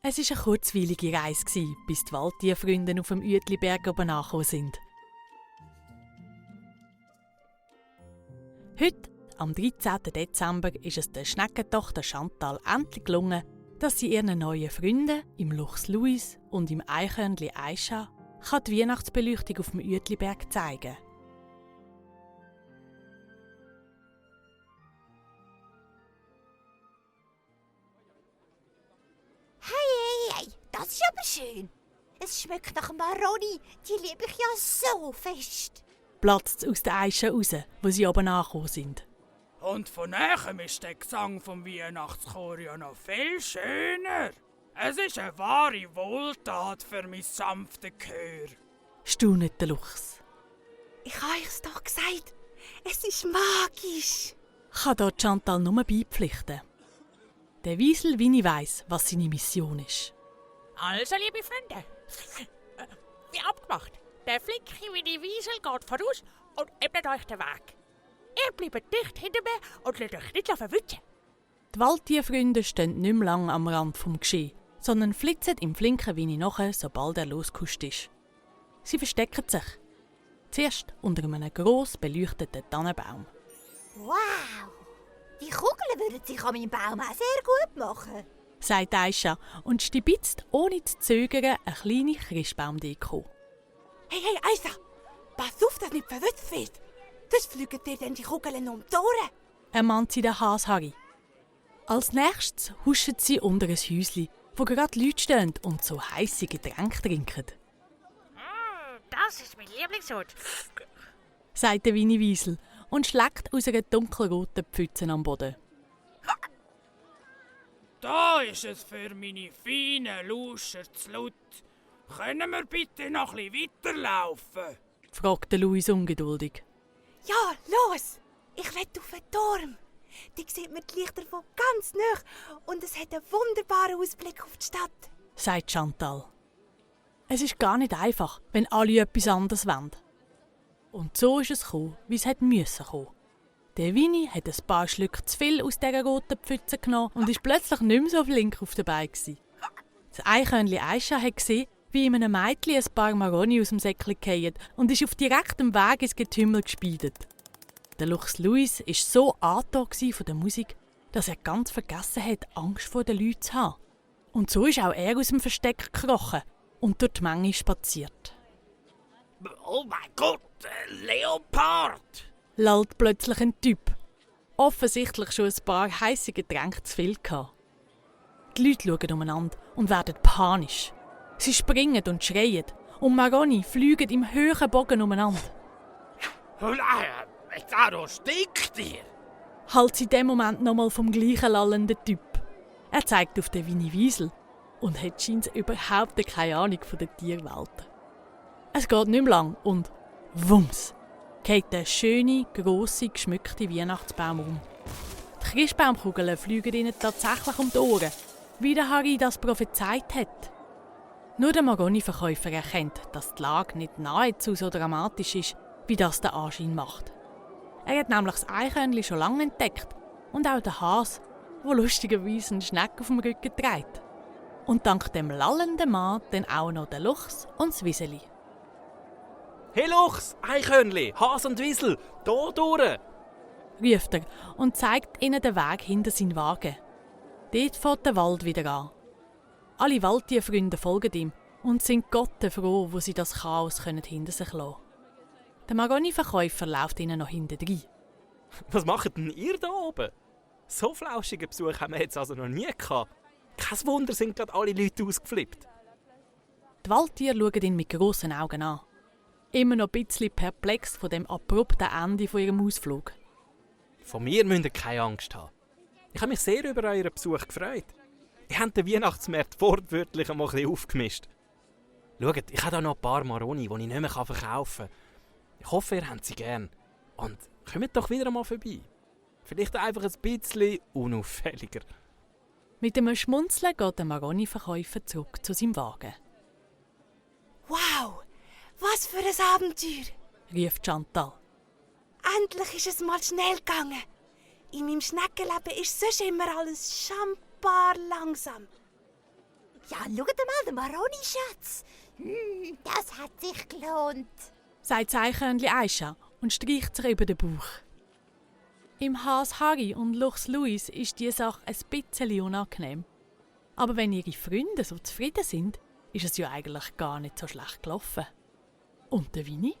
Es war eine kurzweilige Reise, bis die Waldtierfreunde auf dem Uetliberg oben angekommen sind. Heute, am 13. Dezember, ist es der Schneckentochter Chantal endlich gelungen, dass sie ihren neuen Freunden, im Luchs Louis und im Eichhörnli Aisha, die Weihnachtsbeleuchtung auf dem Uetliberg zeigen kann. Hey, das ist aber schön. Es schmeckt nach Maroni, die liebe ich ja so fest. Platzt es aus der Aisha raus, wo sie oben angekommen sind. Und von nachher ist der Gesang vom Weihnachtschor ja noch viel schöner. Es ist eine wahre Wohltat für mein sanftes Gehör. Staunet der Luchs. Ich habe es doch gesagt, es ist magisch. Kann dort Chantal nur beipflichten. Der Wiesel Winnie weiss, was seine Mission ist. Also, liebe Freunde, wie abgemacht, der Flicky Winnie Wiesel geht voraus und ebnet euch den Weg. Ihr bleibt dicht hinter mir und lasst euch nicht verwischen. Die Waldtierfreunde stehen nicht mehr lang am Rand des Geschehens, sondern flitzen im flinken Winnie nachher, sobald er losgehuscht ist. Sie verstecken sich. Zuerst unter einem gross beleuchteten Tannenbaum. Wow, die Kugeln würden sich an meinem Baum auch sehr gut machen. Sagt Aisha und stibitzt ohne zu zögern eine kleine Christbaumdeko. Hey, Aisha, pass auf, dass nicht verwünscht wird. Das fliegen dir dann die Kugeln um die Ohren. Ermahnt sie den Hase Harry. Als nächstes huschen sie unter ein Häuschen, wo gerade Leute stehen und so heisse Getränke trinken. Das ist mein Lieblingsort. Sagt der Winnie Wiesel und schlägt aus einer dunkelroten Pfütze am Boden. Da ist es für meine feinen Lauscher zu laut. Können wir bitte noch ein bisschen weiterlaufen? Fragt Louis ungeduldig. Ja, los! Ich will auf den Turm. Da sieht man die Lichter von ganz nah und es hat einen wunderbaren Ausblick auf die Stadt. Sagt Chantal. Es ist gar nicht einfach, wenn alle etwas anderes wollen. Und so ist es gekommen, wie es müssen kommen. Der Winnie hat ein paar Schlücke zu viel aus dieser roten Pfütze genommen und ist plötzlich nicht mehr so flink auf der Beine gewesen. Das Eichhörnli Aisha hat gesehen, wie in einem Mädchen ein paar Maroni aus dem Säckchen fallen und ist auf direktem Weg ins Getümmel gespeidet. Der Luchs Louis war so angetan von der Musik, dass er ganz vergessen hat, Angst vor den Leuten zu haben. Und so ist auch er aus dem Versteck gekrochen und durch die Menge spaziert. Oh mein Gott, Leopard! Lallt plötzlich ein Typ. Offensichtlich schon ein paar heisse Getränke zu viel gehabt. Die Leute schauen umeinander und werden panisch. Sie springen und schreien und Maroni fliegen im hohen Bogen umeinander. Da stinkt dir! Halt in dem Moment nochmal vom gleichen lallenden Typ. Er zeigt auf den Winnie Wiesel und hat scheinbar überhaupt keine Ahnung von der Tierwelt. Es geht nicht mehr lang und wumms geht der schöne, grosse, geschmückte Weihnachtsbaum um. Die Christbaumkugeln fliegen ihnen tatsächlich um die Ohren, wie der Harry das prophezeit hat. Nur der Maroni-Verkäufer erkennt, dass die Lage nicht nahezu so dramatisch ist, wie das der Anschein macht. Er hat nämlich das Eichhörnli schon lange entdeckt und auch den Hase, der lustigerweise einen Schneck auf dem Rücken trägt. Und dank dem lallenden Mann dann auch noch den Luchs und das Wieseli. Hey Luchs, Eichhörnli, Hase und Wiesel, da durch! Ruft er und zeigt ihnen den Weg hinter seinen Wagen. Dort fährt der Wald wieder an. Alle Waldtierfreunde folgen ihm und sind gottenfroh, wo sie das Chaos hinter sich lassen können. Der Maroni-Verkäufer läuft ihnen noch hinterher. Was macht denn ihr da oben? So flauschigen Besuch haben wir jetzt also noch nie gehabt. Kein Wunder sind gerade alle Leute ausgeflippt. Die Waldtiere schauen ihn mit grossen Augen an. Immer noch ein bisschen perplex von dem abrupten Ende von ihrem Ausflug. Von mir müsst ihr keine Angst haben. Ich habe mich sehr über euren Besuch gefreut. Ihr habt den Weihnachtsmarkt wortwörtlich einmal ein bisschen aufgemischt. Schaut, ich habe da noch ein paar Maroni, die ich nicht mehr verkaufen kann. Ich hoffe, ihr habt sie gern. Und kommt doch wieder einmal vorbei. Vielleicht einfach ein bisschen unauffälliger. Mit einem Schmunzeln geht der Maroni-Verkäufer zurück zu seinem Wagen. Wow, was für ein Abenteuer! Rief Chantal. Endlich ist es mal schnell gegangen. In meinem Schneckenleben ist sonst immer alles schambar langsam. Ja, schaut mal, der Maroni-Schatz. Das hat sich gelohnt. sagt das Eichhörnchen Aisha und streicht sich über den Bauch. Im Has Harry und Luchs Louis ist die Sache ein bisschen unangenehm. Aber wenn ihre Freunde so zufrieden sind, ist es ja eigentlich gar nicht so schlecht gelaufen. Und der Winnie?